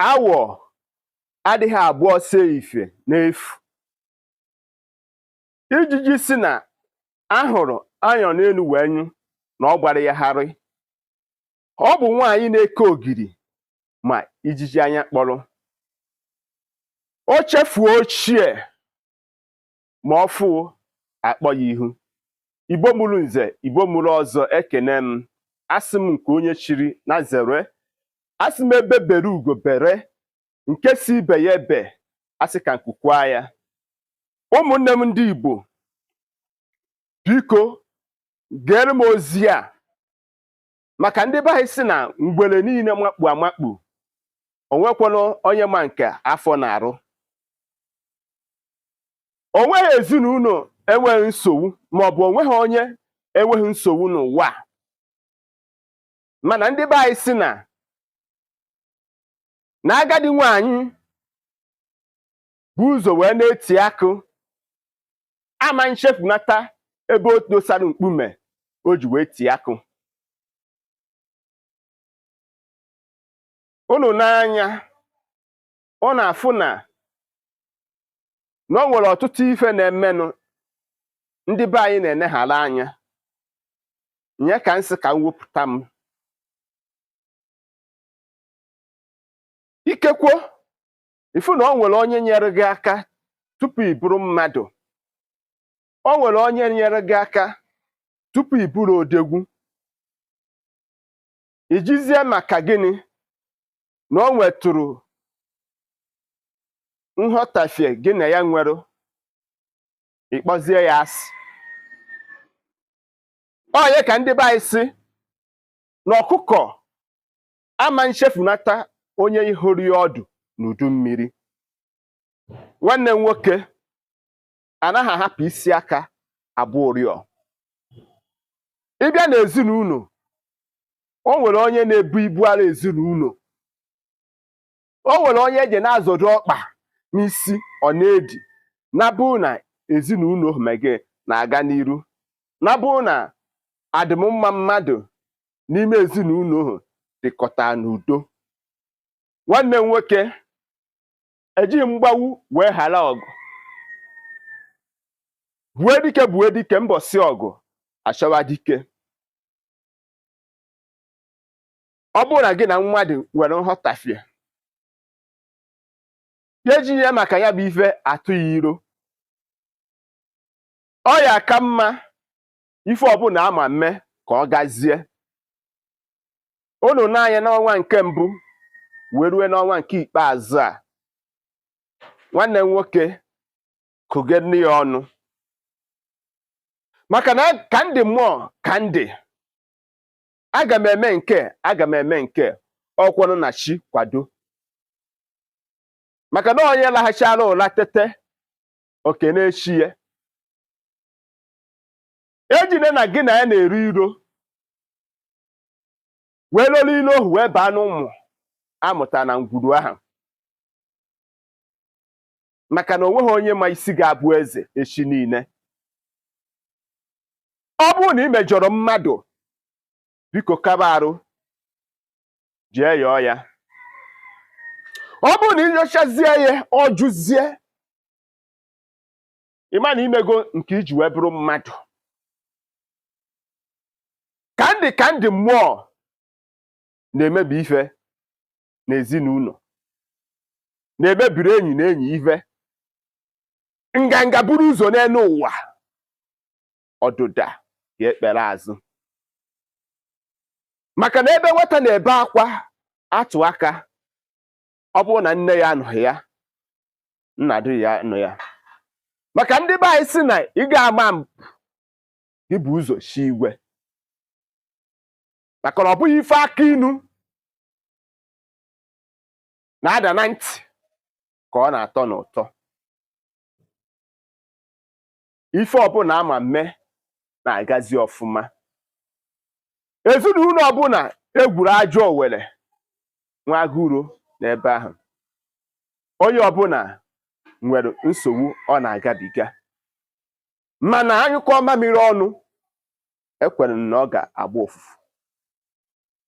Awọ adịghị agba ọsọ efife n'efu. Ijiji sị na ahụrụ anyọ n'elu wee nyụ na ọ gbara ya gharị. Ọ bụ nwaanyị na-eke ogiri ma ijiji anya kpọrọ. O chefuo ochie ma ọfụụ akpọ ya ihu. Igbo mụrụ nze, Igbo mụrụ ọzọ, ekene m. Asị m nke onye chiri na zere. Asị m egbe bere ugo bere, nke sị ibe ya ebe, asị ka nku kwaa ya. Ụmụnne m ndị Igbo, biko geere m ozi a maka ndị be anyị sị na ngwere niile makpu amakpu, o nwekwanụ onye ma nke afọ na-arụ. O nweghị ezinụlọ enweghị nsogbu maọbụ o nweghị onye enweghị nsogbu n'ụwa a. Mana ndị be anyị sị na na agadi nwaanyị bu ụzọ wee na-eti akụ ama nchefunata ebe o dosara mkpume o ji wee tie akụ. Unu n'anya ọ na-afụ na na o nwere ọtụtụ ife na-emenụ ndị be anyị na-eneghara anya nye ka m sị ka m wepụta m ikekwo ị fụ na o nwere onye nyere gị aka tupu ị bụrụ mmadụ, o nwere onye nyere gị aka tupu ị bụrụ odegwu, i jizie maka gịnị na o nwetụrụ nghọtafie gị na ya nwere, ị kpọzie ya asị. Ọ ya ka ndị be anyị sị na ọkụkọ ama nchefunata onye horo ya ọdụ n'udu mmiri. Nwanne m nwoke, anaghị ahapụ isi aka abụ ụrịọ. Ị bịa n'ezinụlọ, o nwere onye na-ebu ibu ara ezinụlọ, o nwere onye eji na-azọdo ọkpa n'isi ọ na-edi na bụ na ezinụlọ mege na-aga n'iru, na bụ na adịmma mmadụ n'ime ezinụlọ ahụ dịkọta n'udo. Nwanne m nwoke, ejighị mgbawu wee ghara ọgụ. Bue dike bue dike mbọsị ọgụ achọwa dike. Ọ bụrụ na gị na mmadụ nwere nghọtafie, ya ejighị ya maka ya bụ ife atụ ya iro. Ọ ya aka mma ife ọbụla ama mme ka ọ gazie. Unu n'anya n'ọnwa nke mbụ wee rue n'ọnwa nke ikpeazụ a, nwanne m nwoke kụgene ya ọnụ maka na ka ndị mmụọ ka ndị aga m eme nke aga m eme nke ọkwanụ na chi kwado, maka na onye laghachara ụla tete oke na-echi ya. Ejine na gị na ya na-eri iro wee lolu ilo ohu wee baa n'ụmụ amụta na ngwuru ahụ, maka na o nweghị onye ma isi ga-abụ eze echi niile. Ọ bụrụ na ị mejọrọ mmadụ, biko kaba arụ jee yọọ ya. Ọ bụrụ na ị yọchazie ya ọ jụzie, ị ma na imego nke iji wee bụrụ mmadụ. Ka ndị ka ndị mmụọ na-emebi ife n'ezinụlọ, na-emebiri enyi na enyi ife. Nganga buru ụzọ n'elu ụwa, ọdụda ga-ekpere azụ. Maka na ebe nwata na-ebe akwa atụ aka, ọ bụrụ na nne ya anọghị ya, nna dị ya nọ ya. Maka ndị be anyị sị na ị ga-ama gị bụ ụzọ shi igwe, maka na ọ bụghị ife aka inu na-ada na ntị ka ọ na-atọ n'ụtọ. Ife ọbụla ama mme na-agazi ọfụma. Ezinụlọ ọbụla egwuru ajọ owere nwa agụro n'ebe ahụ, onye ọbụla nwere nsogbu ọ na-agabiga, mana anyụkọ mamịrị ọnụ ekwere m na ọ ga-agba ụfụfụ,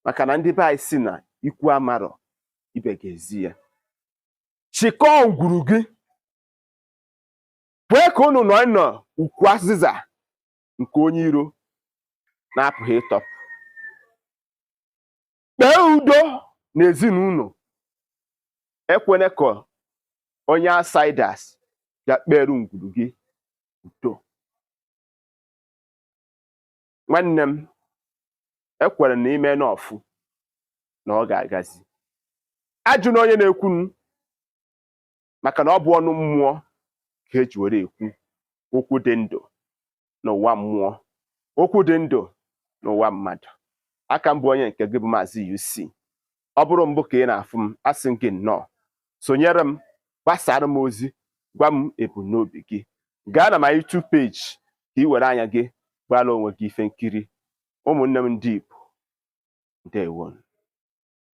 maka na ndị be anyị sị na ikwu amarọ Ibe ga-ezi ya. Chịkọọ ngwuru gị, kwee ka unu nọ nọ ukwu azịza nke onye iro na-apụghị ịtọpụ. Kpee udo n'ezinụlọ. Ekwene ka onye outsiders bịa kpere ngwuru gị udo. Nwanne m, ekwere na ime n'ọfụ na ọ ga-agazi. Ajụ na onye na-ekwu maka na ọ bụ ọnụ mmụọ ka eji were ekwu okwu dị ndụ n'ụwa mmụọ, okwu dị ndụ n'ụwa mmadụ. Aka m bụ onye nke gị bụ Maazị UC. Ọ bụrụ mbụ ka ị na-afụ m, asị m gị nnọọ. Sonyere m, gbasara m ozi, gwa m ebumnobi gị. Gaa na my YouTube page ka ị were anya gị gbara onwe gị ife nkiri. Ụmụnne m ndị Igbo, ndewonu.